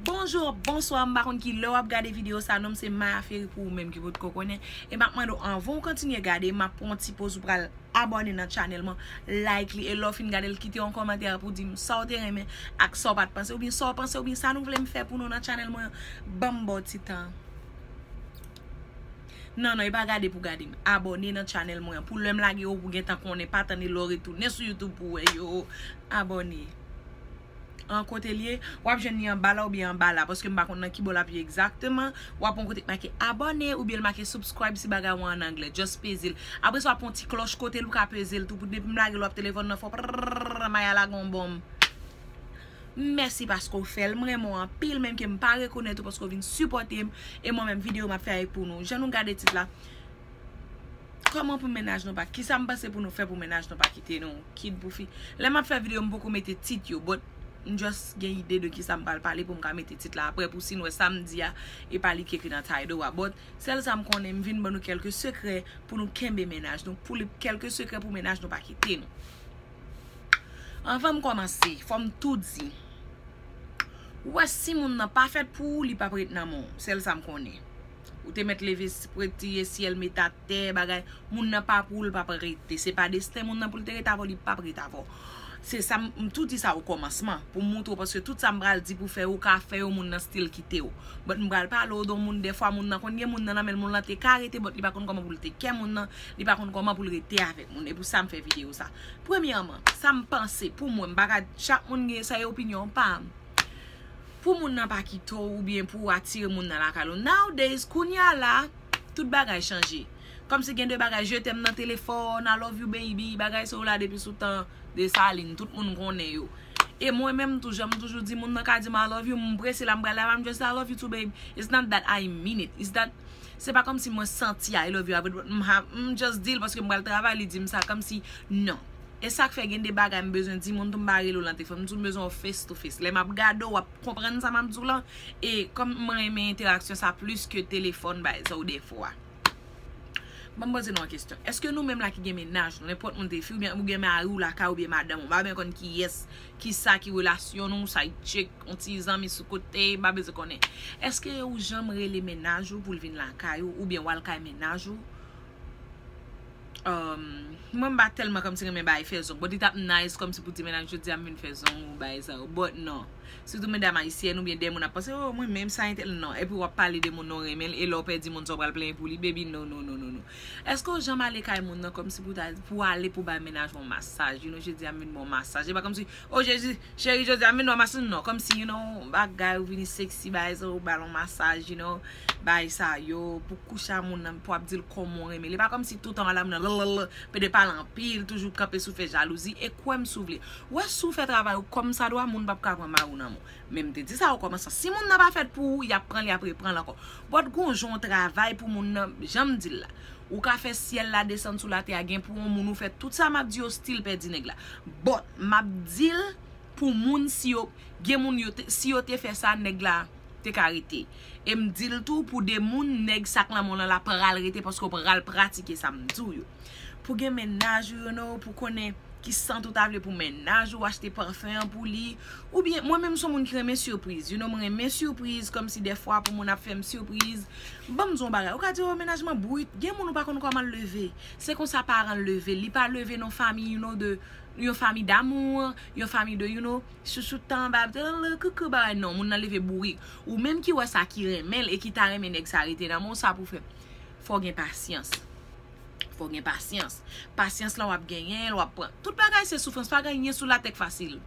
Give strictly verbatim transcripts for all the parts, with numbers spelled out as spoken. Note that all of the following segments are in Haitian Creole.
Bonjou, bonswa, m pa konn ki lè w ap gade videyo sa, non m se Maya Ferry pou ou menm ki potko konnen. E m ap mande w, anvan w kontinye gade, m ap pran yon ti poz, ou pral abòne nan channel mwen, like li, e lè w fin gade l, kite yon kòmantè pou di m sa w te renmen ak sa w pa t panse, oubyen sa w panse, oubyen sa nou vle m fè pou nou nan channel mwen, ban m ba w ti tan. Non, non, e pa gade pou gade m. Abòne nan channel mwen an. Pou lè m lage yo, pou gentan konnen, pa tann e lè w retounen sou YouTube pou w wè yo. Abòne. An kote l ye, w ap jwenn li anba la oubyen anba la, paske m pa konn nan ki bò l ap ye egzakteman. W ap wè yon kote k make abòne oubyen l make subscribe si bagay ou an anglè. Just peze l. Apre sa, w ap wè yon ti klòch kote l, ou ka peze l tou. Pou depi m lage l, w ap telefòn nan fò, prrrr, Maya lage yon bonm. Mèsi paske w fè l. M renmen w anpil, menm ke m pa rekonèt ou paske w vin sipòte m. E mwen menm, videyo m ap fè a e pou nou. Jan nou gade tit la, kòman pou mennaj nou pa, kisa m panse pou nou fè pou mennaj nou pa kite nou, kid pou fi. Lè m ap fè videyo, m poko mete tit yo, but m just gen ide de kisa m pral pale pou m ka mete tit la apre, pou si n wè sa m di a, e pa li ki ekri nan title a. But sèl sa m konnen, m vin ban nou kèlke sekrè pou nou kenbe mennaj nou, pou li, kèlke sekrè pou mennaj nou pa kite nou. Anvan m kòmanse, fò m tou di, ou wè, si moun nan pa fèt pou ou, li p ap ret nan men w. Sèl sa m konnen. Ou te mèt leve, retire syèl, met atè, bagay. Moun nan pa pou ou, l p ap rete. Se pa desten moun nan pou l te ret avè w, li p ap ret avè w. Se sa m, m tou di sa o kòmansman, pou m montre w, paske tout sa m pral di pou fè, ou ka fè yo, moun nan still kite w. But m pral pale w de yon moun, dèfwa moun nan konn gen moun nan nan men l, moun lan te ka rete, but li pa konn kòman pou l tek kè moun nan, li pa konn kòman pou l rete avèk moun. E pou sa m fè videyo sa. Premyèman, sa m panse, pou mwen, m pa ka, chak moun gen sa e opinyon pa m. Pou moun nan pa kite w oubyen pou w atire moun nan lakay ou. Nowadays, kounye a la, tout bagay chanje. Kòmsi gen de bagay, je t'aime nan telefòn, I love you baby, bagay sa yo la depi sou tan Desalin, tout moun konnen yo. E mwen menm tou, jan m toujou di, moun nan ka di m I love you, m prese la, m pral la, I'm just I love you too baby. It's not that I mean it. It's that, se pa kòmsi mwen santi I love you avè l, m ha-, m just di l paske m pral travay, li di m sa, kòmsi, non. E sa k fè gen de bagay m bezwen di moun tou, m pa rele w nan telefòn, m tou m bezwen w face to face. Lè m ap gade w, w ap konprann sa m ap di w lan. E kòm mwen renmen entèraksyon sa plis ke telefòn, bay sa w dèfwa. Ban m poze nou yon kesyon. Èske nou menm la ki gen mennaj nou, nenpòt moun te fi, oubyen ou gen mari w lakay, oubyen madanm ou, m pa byen konn kiyès, kisa ki relasyon nou, side chick, yon ti zanmi sou kote, m pa bezwen konnen. Èske ou janm rele mennaj ou pou l vin lakay ou, oubyen w al kay mennaj ou? Um, mwen m pa tèlman kòmsi renmen bay fè zong, but li t ap nice kòmsi pou di mennaj jodi a m vin fè zong ou bay sa yo, but non. Sitou medam ayisyèn oubyen de moun ap panse, oh, mwen menm sa entèl, non. Epi w ap pale de moun nan w renmen l, e lè w pèdi moun sa w pral plenyen pou li, baby, no, no, no, no, no. Èske w janm ale kay moun nan kòmsi pou ta, pou ale pou bay mennaj ou yon masaj, you know, jodi a m vin ba w masaj. E pa kòmsi, oh, Jezi, cheri, jodi a m vin ba w masaj, non. Kòmsi, you know, bagay ou vini sexy, bay sa, ou ba l yon masaj, you know, bay sa yo, pou kouche a moun nan, pou ap di l kòman w renmen l. E pa kòmsi toutan w al a moun nan, lalala, pede pale anpil, toujou kanpe sou fè jalouzi, e kwè m si w vle. Wè, si w fè travay ou kòmsadwa, moun p ap ka pran mari w nan men w. Men m te di sa o kòmansman. Si moun nan pa fèt pou ou, y ap pran l, y ap repran l ankò. But gon jan w travay pou moun nan, jan m di l la. Ou ka fè syèl la desann sou latè a, gen pou yon moun ou fè tout sa m ap di yo still pèdi nèg la. But m ap di l pou moun si yo, gen moun yo te, si yo te fè sa, nèg la te ka rete. E m di l tou pou de moun, nèg sa k nan men w lan la pral rete paske w pral pratike sa m di w yo. Pou gen mennaj ou, you know, pou konnen ki sant ou ta vle pou mennaj ou, achte pafen an pou li. Oubyen, mwen menm se yon moun ki renmen sipriz. You know, mwen renmen sipriz, kòmsi dèfwa pou moun ap fè m sipriz. Ban m di w yon bagay, ou ka di, oh, mennaj mwen bourik. Gen moun ou pa konn kòman l leve. Se konsa paran l leve. Li pa leve nan fanmi, you know, de, yon fanmi damou, yon fanmi de, you know, chouchoutan, ba, koukou, bagay, non. Moun nan leve bourik. Ou menm ki wè sa, ki renmen l e ki ta renmen nèg sa rete nan men w, sa pou fè. Fò w gen pasyans. Fò w gen pasyans. Pasyans lan w ap genyen l, w ap pran. Tout bagay se soufrans, pa gen anyen sou latè k fasil.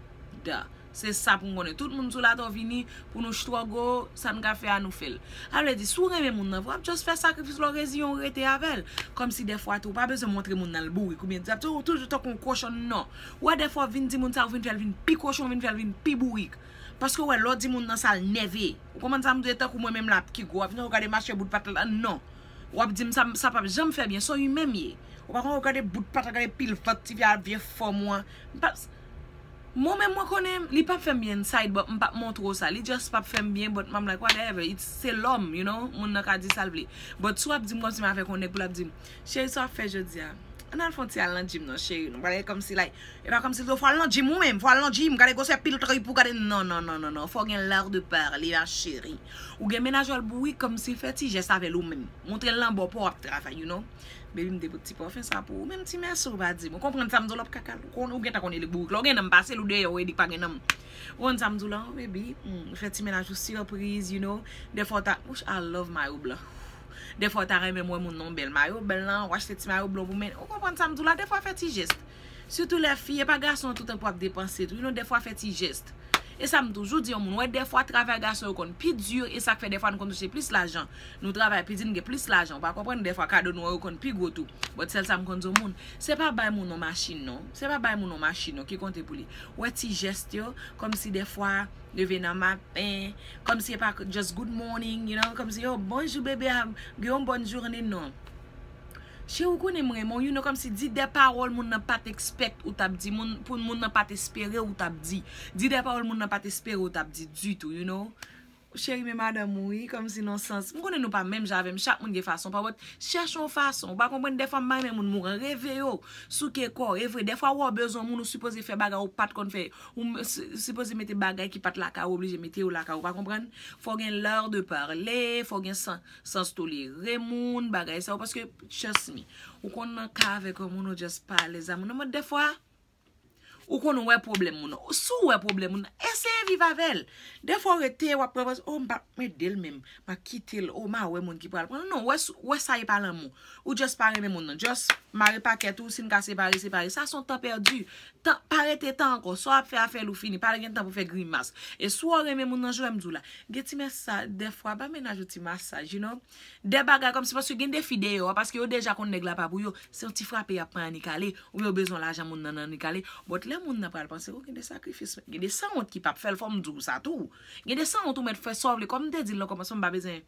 Da. Se sa pou m konnen. Tout moun sou latè w vini pou nou struggle, sa n ka fè a nou fè l. Sa vle di, si w renmen moun nan, w ap just fè sakrifis la, w reziyen w rete avè l. Kòmsi dèfwa tou, w pa bezwen montre moun nan l bourik, oubyen di ap tou, toujou tankou yon kochon, non. W wè dèfwa w vin di moun sa, w vin fè l vin pi kochon, w vin fè l vin pi bourik. Paske w wè lè w di moun nan sa l nève. Ou konprann sa m di w, tankou mwen menm la ki gwo, w ap vin gade mache bout pat la, non. W ap di m sa, sa p ap janm fè byen, se yon imen m ye. Ou pa konn gade bout pat la, gade pil vant tifi a, vye fòm ou an. M pa, mwen menm mwen konnen li p ap fè m byen inside, but m p ap montre w sa. Li just p ap fè m byen, but m like, whatever, it's, se lòm, you know, moun nan ka di sa l vle. But si w ap di m kòmsi m avèk yon nèg pou l ap di m, cheri, sa w ap fè jodi a? Ann al fè yon ti al nan gym non, cheri. Nou pale kòmsi, like, e pa kòmsi l fò al nan gym ou menm, fò al nan gym, gade gwosè pil trip ou gade, non, non, non, non, non, fò gen l'art de parler, ma chérie. Ou gen mennaj ou, l bourik, kòmsi fè ti jès avè l ou menm. Montre l nan bò pa w ap travay, you know. Baby, m te pot ti pòfen sa pou ou, menm ti mèsi ou pa di m. Ou konprann sa m di w la, ap kaka l. Ou konn, ou gentan konnen li bourik la. Ou gen nanm pase l, ou deyò, ou e li pa gen nanm. Ou konn sa m di w la, baby, hmm, fè ti mennaj ou sipriz, you know. Dèfwa w ta, wouch, I love mayo blan. Dèfwa w ta renmen m wè moun nan bèl mayo blan, w achte ti mayo blan pou men. Ou konprann sa m di w la, dèfwa fè ti jès. Sitou lè fi, e pa gason an toutan pou ap depanse tou, you know, dèfwa fè ti jès. E sa m toujou di yon moun, wè dèfwa travay gason yo konn pi di, e sa k fè dèfwa nou konn touche plis lajan. Nou travay pi di, nou gen plis lajan, ou pa konprann, dèfwa kado nou an yo konn pi gwo tou. But sèl sa m konn di yon moun, se pa bay moun yon machin non, se pa bay moun yon machin non ki konte pou li. Wè ti jès yo, kòmsi dèfwa, leve nan maten, kòmsi e pa just good morning, you know, kòmsi yo, bonjou bebe, gen yon bòn jounen non. Cheri, ou konnen m renmen w, you know, kòmsi di de pawòl moun nan pa t expect ou t ap di, moun, pou moun nan pa t espere ou t ap di. Di de pawòl moun nan pa t espere ou t ap di ditou, you know. Cheri, men madanm ou, wi, kòmsi nan sans. M konnen nou pa menm jan avè m, chak moun gen fason pa w, but chèche yon fason. Ou pa konprann, dèfwa m pa renmen moun mouri, reve yo, souke kò w. E vre, dèfwa w wè w bezwen moun, ou sipoze fè bagay ou pa t konn fè. Ou m- si- sipoze mete bagay ki pa t lakay ou, oblije mete yo lakay ou, pa konprann? Fò w gen l'art de parler, fò w gen sans, sans tolere moun, bagay sa yo, paske, trust me, ou konn nan ka avèk yon moun, ou just pa alèz a moun nan, but dèfwa, ou konn wè pwoblèm moun nan. Si w wè pwoblèm moun nan, eseye viv avè l. Dèfwa w rete, w ap repanse, oh, m pa ede l menm, m a kite l, oh, m a wè moun ki pral pran l. Non, wè, s- wè sa e pa lanmou. Ou just pa renmen moun nan. Just mare pakèt ou, si n ka separe, separe. Sa se yon tan pèdi. Tan, pa rete tan ankò. Sa w ap fè a fè l ou fini. Pa gen tan pou fè grimas. E si w renmen moun nan, jan m di w la, gen ti mesaj, dèfwa, ba mennaj ou ti masaj, you know. De bagay kòmsi, paske gen de fi deyò a, paske yo deja konn nèg la pa pou yo. Se yon ti frape y ap pran annik ale, oubyen yo bezwen lajan moun nan annik ale. But lè moun nan pral panse, oh, gen de sakrifis, gen de sanwont ki p ap fè l, fò m di w sa tou. Gen de sanwont ou mèt fè sa w vle, kòm m te di l nan kòmansman, m pa bezwen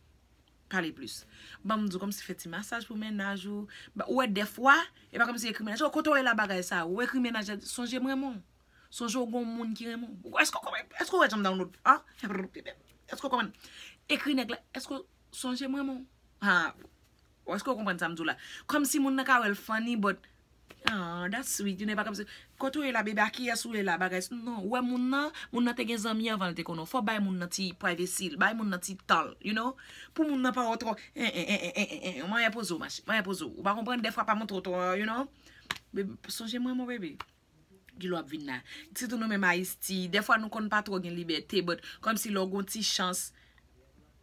pale plis. Ban m di w, kòmsi fè ti masaj pou mennaj ou. Ba- Ou wè dèfwa, e pa kòmsi ekri mennaj ou, kote w ye la bagay sa, ou ekri mennaj la, sonje m renmen w. Sonje w gon moun ki renmen w. Èske w konprann? Èske w wè jan m download? An? Èske w konprann? Ekri nèg la, èske w sonje m renmen w? Ha. Èske w konprann sa m di w la? Kòmsi moun nan ka wè l funny, but ah, that's sweet, you know, e pa kòmsi, kote w ye la, bebe, a kiyès ou ye la, bagay, non, ou wè moun nan, moun nan te gen zanmi anvan l te konnen w, fò w bay moun nan ti privacy l, bay moun nan ti tan l, you know, pou moun nan pa wè w twò, en, en, en, en, en, en, en, mwen poze w, mache, mwen poze w, ou pa konprann, dèfwa pa montre w twò, you know, bebe, sonje mwen, mon bebe, kilè w ap vin la, sitou nou menm Ayiti, dèfwa nou konn pa twò gen libète, but kòmsi lè w gon ti chans,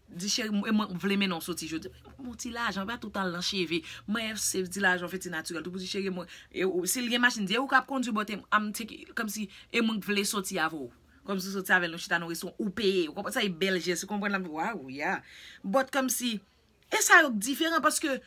di cheri, e mwen vle mennen w soti jodi. Mon ti lajan, pa tout al nan cheve. Mwen save ti lajan, fè ti natirèl tou pou di cheri, mwen, e ou- si l gen machin, di e ou k ap kondwi, but em- I'm taking, kòmsi, e mwen k vle soti avè w. Kòmsi w soti avè l, nou chita nan restoran, ou peye. Ou konprann sa, e bèl jès, ou konprann la, waw, yeah. But kòmsi, e sa yo k diferan, paske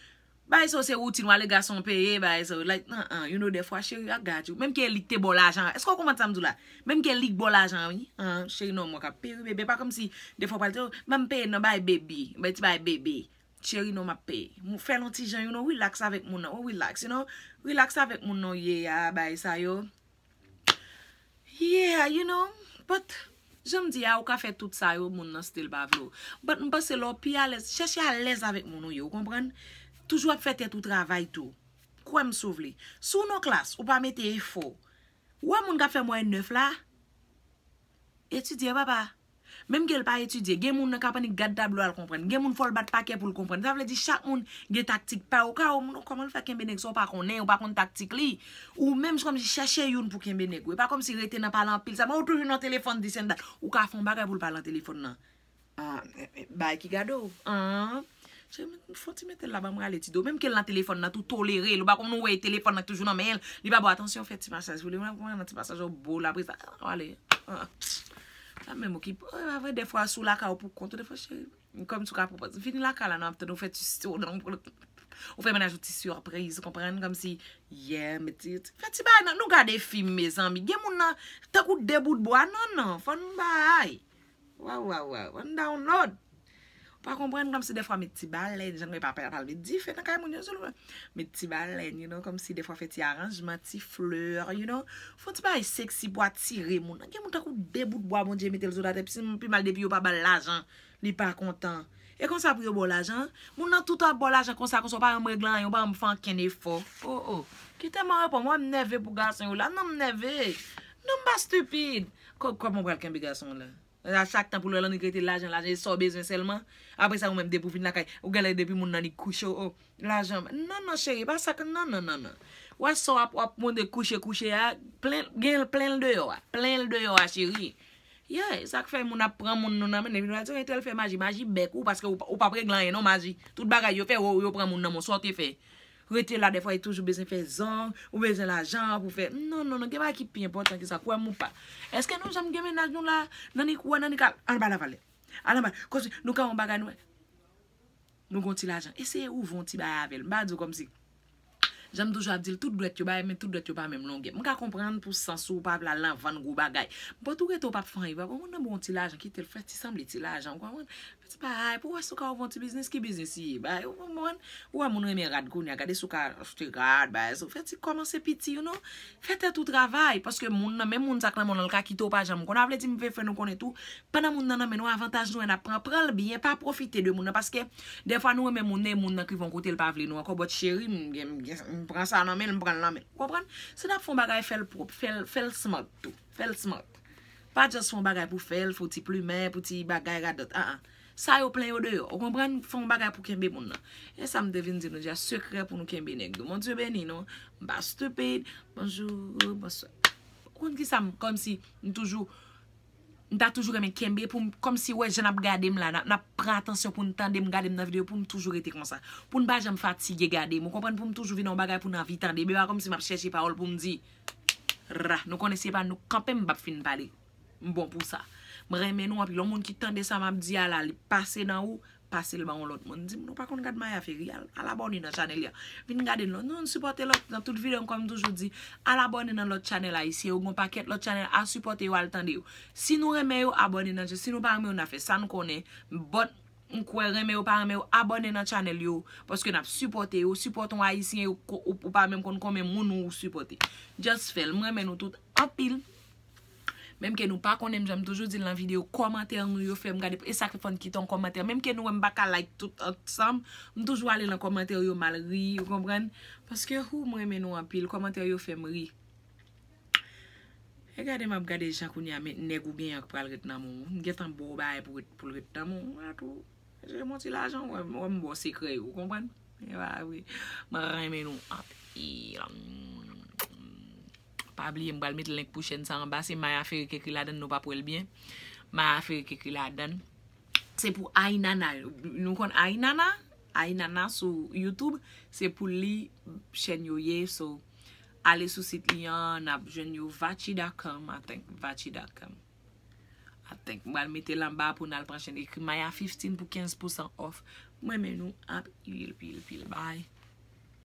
bagay sa yo se woutin, w ale gason peye, bagay sa yo, like, an, an, you know, dèfwa, cheri, I got you. Menm ke li k te ba w lajan, èske w konprann sa m di w la? Menm ke li k ba w lajan, wi. An, cheri, non, mwen k ap peye, wi, bebe, pa kòmsi, dèfwa, w pral di, oh, ban m peye, non, bay baby, bay ti bay bebe. Cheri, non, m ap peye. Mwen fè l yon ti jan, you know, relax avèk moun nan, ou relax, you know, relax avèk moun nan, ye a, bagay sa yo. Yeah, you know, but jan m di a, ou ka fè tout sa yo, moun nan still pa vle w. But m panse lè w pi alèz, chèche alèz avèk moun ou ye, ou konprann? Toujou ap fè tèt ou travay tou. Kwè m si w vle. Si w nan klas, ou pa mete efò. Ou wè moun k ap fè mwayèn nèf la? Etidye, papa. Menm ke l pa etidye, gen moun nan k ap annik gad tablo a l konprann. Gen moun fò l bat pakè pou l konprann. Sa vle di chak moun gen taktik pa yo. Ka yo, moun, kòman l fè kenbe nèg sa w pa konnen, ou pa konn taktik li. Ou menm kòmsi chèche youn pou kenbe nèg ou. E pa kòmsi rete nan pale anpil sa. Men ou toujou nan telefòn, this and that. Ou ka fè yon bagay pou l pa nan telefòn nan. Ah, eh, eh, bay ki gade w. Ah. Cheri, fò ti mete l la, ban m rale ti do. Menm ke l nan telefòn nan, tou tolere l. Ou pa konn ou wè telefòn nan toujou nan men l. Li pa ba w atansyon, fè ti masaj pou li. Mwen, mwen nan ti masaj yo bo l apre sa. Ah, ale. Ah. Sa menm ou ki, eh, pa vre, dèfwa sou lakay ou pou kont ou, dèfwa, cheri. Kòmsi ou ka pwopoze. Vini lakay la, nan ap tann ou fè ti sou, nan, ou fè mennaj ou ti sipriz, ou konprann? Kòmsi, yeah, met ti, fè ti bagay nan, nou gade fim, mezanmi. Gen moun nan, tankou de bout bwa, non, non, fò n bay. Waw, waw, waw. Ann download. Ou pa konprann kòmsi dèfwa met ti balèn, jan nou pa pral met dife nan kay moun yo, sou met ti balèn, you know, kòmsi dèfwa fè ti aranjman, ti flè, you know. Fè ti bagay sexy pou atire moun. Gen moun tankou de bout bwa, Bondye mete l sou latè, pi, pi mal depi yo pa ba l lajan, li pa kontan. E konsa pou yo ba w lajan? Moun nan tout ap ba w lajan konsa, konsa, ou pa janm regle anyen, ou pa janm fè ankenn efò. Oh, oh. Kite m reponn, mwen m nève pou gason yo la. Non, m nève. Non, m pa stupid. Kò-, kòman w pral kenbe gason la? A chak tan pou lè l annik rete lajan, lajan, e sa w bezwen sèlman. Apre sa, ou menm, depi w vin lakay, ou genlè depi moun nan li kouche w, oh, lajan. Non, non, cheri, pa sa k, non, non, non, non. Wè sa w ap, w ap mande kouche, kouche a, plen, gen plen l deyò a. Plen l deyò a, cheri. Yeah, sa k fè moun ap pran moun nou nan men, epi nou al di entèl fè maji, maji bèk ou, paske ou, ou p ap regle anyen non maji. Tout bagay yo fè, yo, yo pran moun nan men w, sa w te fè. Rete la, dèfwa, e toujou bezwen fè zong, ou bezwen lajan pou fè. Non, non, non, gen bagay ki pi enpòtan ke sa, kwè m ou pa. Èske nou janm gen mennaj nou la, nan ni kouwa, nan ni kal, anba lavalè? Al anba, kòmsi nou ka yon bagay nou. Nou gon ti lajan. Eseye ouvè yon ti bagay avè l. M pa di w kòmsi. Jan m toujou ap di l, tout dwèt yo bay, men tout dwèt yo pa menm longè. M ka konprann pou sans ou pa vle al nan vann gwo bagay. Bon, tou rete w p ap fè anyen, papa, moun nan ba w yon ti lajan, kite l fè ti sanble ti lajan, ou konprann? Fè ti bagay, pou w wè si w ka ouvè yon ti biznis, ki biznis li ye, bagay, ou konprann? Ou wè moun renmen rad kounye a, gade si w ka achte rad, bagay, si w fè ti kòmanse piti, you know? Fè tèt ou travay, paske moun nan, menm moun sa k nan men w lan, l ka kite w pa janm konnen. A vle di, m vle fè nou konnen tou, pandan moun nan nan men nou, avantaj nou wè n ap pran, pran l byen, pa pwofite de moun nan, paske dèfwa nou renmen moun nan, e moun nan k rive yon kote l pa vle nou ankò, but cheri, m, m, m pran sa nan men l, m pran l nan men l. Ou konprann? Si n ap fè yon bagay, fè l pwòp, fè l, fè l smart tou, fè l smart. Pa just fè yon bagay pou fè l, fè w ti plimen, pou ti bagay radòt, an, an. Sa yo plen yo deyò, ou konprann? Fè yon bagay pou kenbe moun nan. E sa m te vin di nou, just sekrè pou nou kenbe nèg yo. Bondye beni nou. M pa stupid. Bonjou, bonswa. Ou konn kisa m, kòmsi m toujou, m ta toujou renmen kenbe pou m, kòmsi wè jan n ap gade m la, n ap, n ap pran atansyon pou n tande m, gade m nan videyo, pou m toujou rete konsa. Pou n pa janm fatige gade m, ou konprann, pou m toujou vin yon bagay pou n anvi tande. Men pa kòmsi m ap chèche pawòl pou m di, ra, nou konnen se pa nou k kanpe m, m p ap fin pale. M bon pou sa. M renmen nou anpil. Yon moun ki tande sa m ap di a la, li pase nan ou, pase l ba yon lòt moun. Di moun ou pa konn gad Maya Ferry, al, al abòne nan chanèl li a. Vin gade l non. Nou, nou sipòte lòt, nan tout videyo m, kòm m toujou di, al abòne nan lòt chanèl ayisyen yo, gon pakèt lòt chanèl, al sipòte yo, al tande yo. Si nou renmen yo, abòne nan, si nou pa renmen yo, n a fè sa n konnen, but m kwè renmen yo, pa renmen yo, abòne nan chanèl yo, paske n ap sipòte yo, sipòte yon ayisyen, yo, ko-, ou, ou pa menm konn konbyen moun ou sipòte. Just fè l. M renmen nou tout anpil. Menm ke nou pa konnen m, jan m toujou di l nan videyo, kòmantè nou yo fè m gade, e sa k fè n kite yon kòmantè. Menm ke nou wè m pa ka like tout ansanm, m toujou ale nan kòmantè yo, m al ri, ou konprann? Paske, hou, m renmen nou anpil, kòmantè yo fè m ri. E gade m ap gade jan kounye a, men nèg ou genyen an k pral ret nan men w. M gentan ba w bagay pou ret, pou l ret nan men w. A tou. Se yon ti lajan, wè, wè m ba w sekrè yo, ou konprann? E pa vre. M renmen nou anpil. Pa bliye, m pral met link pou chèn sa anba. Se Maya Ferry k ekri ladann, nou p ap wè l byen. Maya Ferry k ekri ladann. Se pou Aynana. Nou konn Aynana? Aynana sou YouTube. Se pou li chèn yo ye. So, ale sou sit li an, n ap jwenn yo vachi dot com, I think, vachi dot com. I think. M pral mete l anba pou n al pran chèn. Ekri Maya fifteen pou kenz pousan off. M renmen nou anpil, pil, pil. Bye.